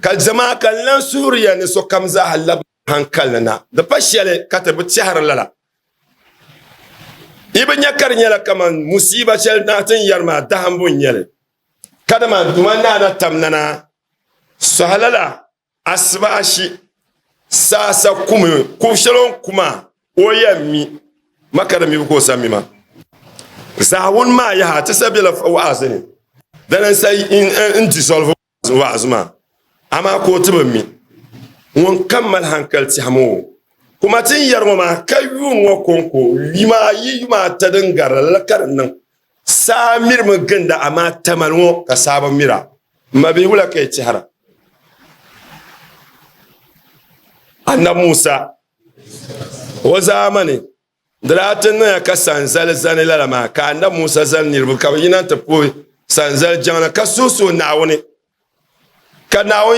Ka zama ka n lan suhiri ya ni sokam zaaha lab hankali ni na, di pa shɛli ka ti bi tɛhiri lala. Yi bi nya ka di nyɛla kaman musiiba shɛli na ti ni yɛri maa dahimbu n-nyɛ li, kadama n Duuma Naa na tam nana sɔhi lala Asibaasi saasa kumi kubu shɛli o ni ku maa o yɛn mi ma ka di mibu ka o sa mi ma. Zaawuni maa yaha ti sa bela wa'azi ni dini n-sa n dissolve wa'azi maa amaa ka o ti bi mi. Ŋun kam mali hankali tɛhimi o kuma ti ni yɛri ŋɔ maa ka yuun ŋɔ kɔŋko yuma ayi yuma ata din gari la lala ka di niŋ. Saa mirimi ginda amaa tamali ŋɔ ka saa bi mira. M mabihi wula ka yi tɛhira? Annabi Musa o zaamani di daa ti niŋya ka sanzali zani lala maa ka Annabi Musa zali niriba ka bɛ yina nti puhi sanzali jiŋli ka suhi suhi Naawuni ka Naawuni.